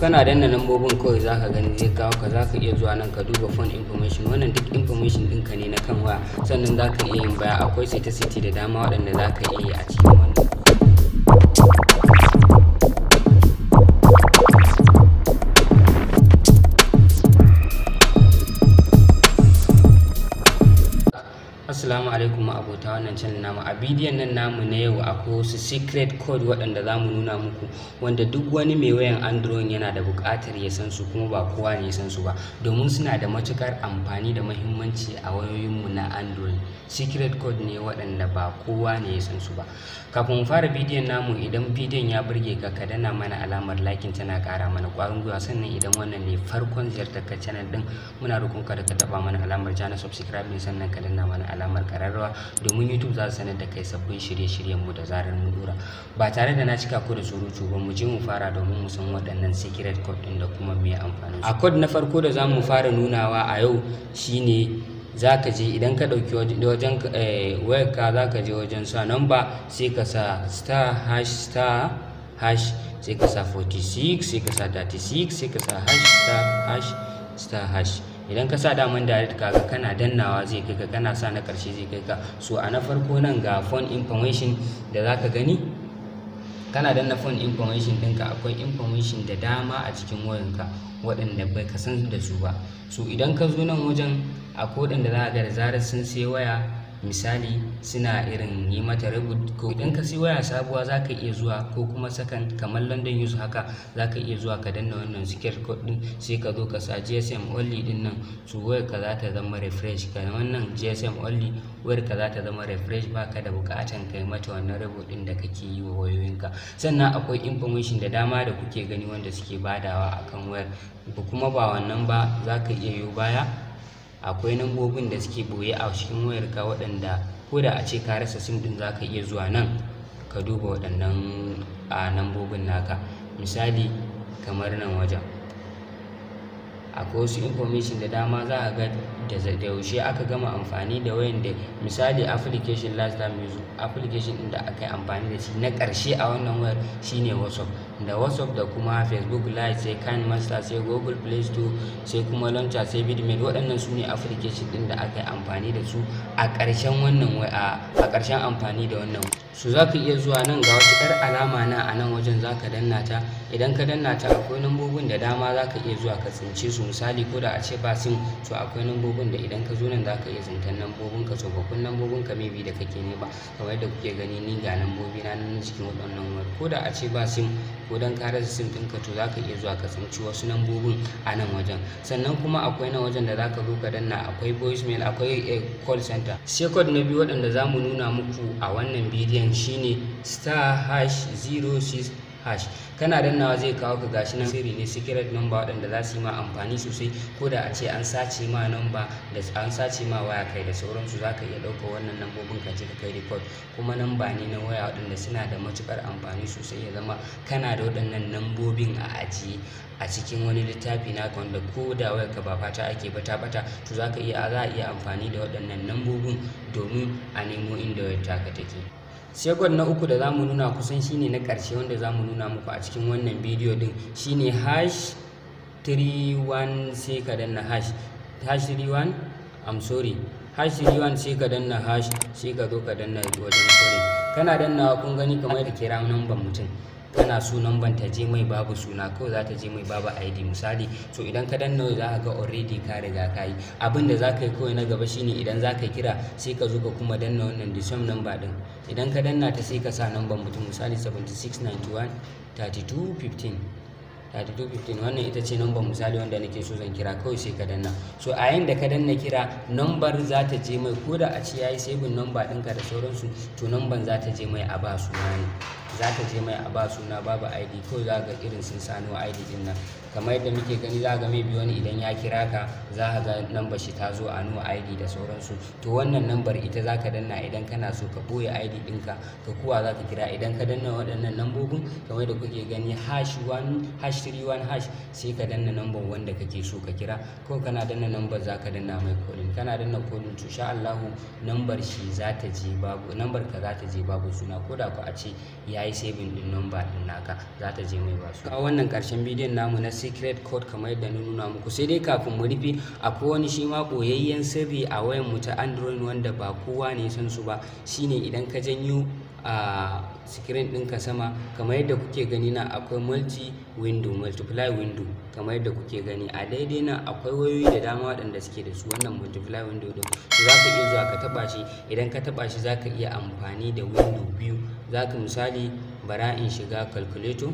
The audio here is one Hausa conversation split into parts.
Kana danna lambobin kawai zaka gani zai kawo ka. Zaka iya zuwa nan ka duba phone information. Wannan duk information ɗinka ne na kan waya. Sannan zaka iya yin baya, akwai sete-sete da dama waɗanda zaka iya yi a cikin wannan. Assalamu alaikum abota wannan channel namu. A bidiyon nan namu na yau akwai wasu secret code waɗanda za mu nuna muku, wanda duk wani mai wayan Android yana da buƙatar ya san su, kuma ba kowa ne ya san su ba, domin suna da matuƙar amfani da muhimmanci a wayoyinmu na Android. Secret code ne waɗanda ba kowa ne ya san su ba. Kafin mu fara bidiyon namu, idan bidiyon ya burge ka, ka danna mana alamar liking, tana ƙara mana ƙwarin gwiwa. Sannan idan wannan ne farkon ziyartar ka channel ɗin, muna roƙon ka da ka taɓa mana alamar ja na subscribe, sannan ka danna mana alamar kararrawa, domin YouTube za su sanar da kai sabbin shirye-shiryen mu da zarar mun dora. Ba tare da na cika ku da surutu ba, mu je mu fara domin mu san waɗannan secret code ɗin da kuma me amfanin su. A code na farko da za mu fara nunawa a yau shine, za ka je, idan ka ɗauki wajen wayarka, za ka je wajen sa number, sai ka sa star hash star hash, sai ka sa 46, sai ka sa 36, sai ka sa hash star hash star hash. Idan ka sa, daman direct kaga kana dannawa zai kai ka, kana sa na karshe zai kai ka. So a na farko nan ga phone information da zaka gani. Kana danna phone information ɗinka, akwai information da dama a cikin wayanka waɗanda bai ka san da su ba. So idan ka zo nan wajen, akwai waɗanda za ga da zarar sun sai waya, misali suna irin yi mata reboot, ko idan ka sai waya sabuwa za ka iya zuwa, ko kuma second kamar London use haka, za ka iya zuwa ka danna wannan secret code din, sai ka zo ka sa GSM only din nan. So wayar ka za ta zama refresh. Ka wannan GSM only, wayar ka za ta zama refresh, baka da bukatan kai mata wannan reboot din da kake yi wa wayoyinka. Sannan akwai information da dama da kuke gani wanda suke badawa akan wayar. Kuma ba wannan ba, za ka iya yo baya, akwai nambobin da suke boye a cikin wayarka waɗanda ko da a ce ka rasa SIM ɗin, za ka iya zuwa nan ka duba waɗannan a nambobin naka. Misali kamar nan wajen akwai wasu information da dama, za a ga da yaushe aka gama amfani da wayan, da misali application last time use. Application ɗin da aka yi amfani da shi na ƙarshe a wannan wayar shine WhatsApp, da WhatsApp da kuma Facebook Lite, sai KineMaster, sai Google Play Store, sai kuma launcher, sai Vidmate. Waɗannan su ne application ɗin da aka yi amfani da su a ƙarshen wannan a ƙarshen amfani da wannan. So za ka iya zuwa nan, ga wata 'yar alama na a nan wajen, za ka danna ta. Idan ka danna ta, akwai nambobin da dama za ka iya zuwa ka tsince su. Misali ko da a ce ba SIM, to akwai nambobin da idan ka zo nan za ka iya tsintan nambobin ka, tsofaffin nambobin ka maybe da kake nema. Kamar yadda kuke gani, ni ga nambobi na nan cikin waɗannan wayar. Ko da a ce ba SIM, ko dan ka rasa SIM ɗinka, to za ka iya zuwa ka tsinci wasu nambobin a nan wajen. Sannan kuma akwai nan wajen da za ka zo ka danna, akwai voicemail, akwai call center. Sai code na biyu waɗanda za mu nuna muku a wannan bidiyon shine star hash 06 hash. Kana dannawa zai kawo ka. Gashi nan, sirri ne, secret number waɗanda za su yi ma amfani sosai. Ko da a ce an sace ma number da an sace ma waya kai da sauransu, za ka iya ɗaukar wannan lambobin ka je ka kai report. Kuma namba ne na waya waɗanda suna da matuƙar amfani sosai, ya zama kana da waɗannan nambobin a ajiye a cikin wani littafi naka, wanda ko da wayarka ba fata ake bata bata, to za a iya amfani da waɗannan nambobin domin a nemo inda wayar taka take. Sai code na uku da za mu nuna, kusan shine na ƙarshe wanda za mu nuna muku a cikin wannan bidiyo din, shine hash 31, sai ka danna hash, hash 31, I'm sorry, hash 31, sai ka danna hash, sai ka zo ka danna wajen calling. Kana dannawa, kun gani kamar da kira number mutum, kana so number ta je mai babu suna, kawai za ta je mai babu ID misali. So idan ka danna, za ka ga already ka riga ka yi. Abin da za ka yi kawai na gaba shine, idan za ka kira, sai ka zo ka kuma danna wannan the same number din. Idan ka danna ta, sai ka sa number mutum, misali 7691 32 15 3215. Wannan ita ce number misali wanda nake so zan kira, kawai sai ka danna. So a yayin da ka danna kira, number za ta je mai. Ko da a ce yayi saving number ɗinka da sauransu, to number za ta je mai a ba suna ne, za ta je mai a ba suna babu ID. Kawai za ga irin sun sano ID din nan, kamar yadda muke gani, za ga maybe wani idan ya kira ka, za ka ga number shi ta zo a no ID da sauransu. To wannan number ita za ka danna idan kana so ka ɓoye ID ɗinka ka kuwa za ka kira. Idan ka danna waɗannan lambobin kamar yadda kuke gani, hash 1 hash 31 hash, sai ka danna number wanda kake so ka kira. Ko kana danna number, za ka danna mai calling. Kana danna calling, to sha Allahu number shi za ta je babu, number ka za ta je babu suna, ko da ku a ce ya Ya yi saving ɗin number ɗin naka, za ta je mai basu. Kawo wannan ƙarshen bidiyon namu na secret code kamar yadda na nuna muku. Sai dai kafin mu rufe, akwai wani shi ma ɓoyayyen sirri a wayan mu ta Android wanda ba kowa ne san su ba. Shine idan ka janyo a screen ɗinka sama, kamar yadda kuke gani na, akwai multi window, multiply window. Kamar yadda kuke gani a daidai nan, akwai wayoyi da dama waɗanda suke da su wannan multiply window ɗin. To, za ka iya zuwa ka taɓa shi. Idan ka taɓa shi, za ka iya amfani da window biyu. Za ka, misali, bara in shiga calculator.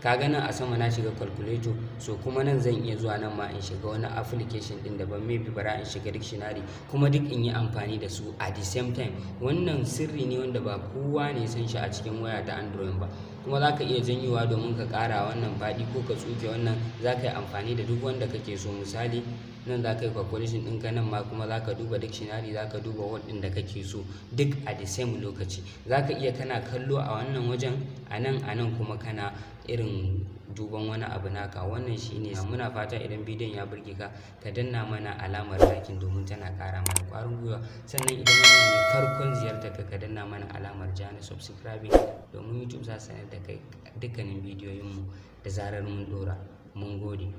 Ka ga nan a sama na shiga calculator. So kuma nan zan iya zuwa nan ma in shiga wani application din daban, maybe bara in shiga dictionary, kuma duk in yi amfani da su at the same time. Wannan sirri ne wanda ba kowa ne san shi a cikin waya ta Android ba. Kuma za ka iya janyowa domin ka ƙara wannan faɗi ko ka tsuke wannan. Za ka yi amfani da duk wanda kake so. Misali, nan za ka yi calculation ɗinka, nan ma kuma za ka duba dictionary, za ka duba word ɗin da kake so, duk a the same lokaci. Za ka iya kana kallo a wannan wajen a nan kuma kana irin duban wani abu naka. Wannan shine. Muna fata idan bidiyon ya burge ka, ka danna mana alamar liking domin tana ƙara mana ƙwarin gwiwa. Sannan idan wannan ne farkon ziyartar ka, ka danna mana alamar ja na subscribing domin YouTube za su sanar da kai dukkanin bidiyoyinmu da zarar mun ɗora. Mun gode.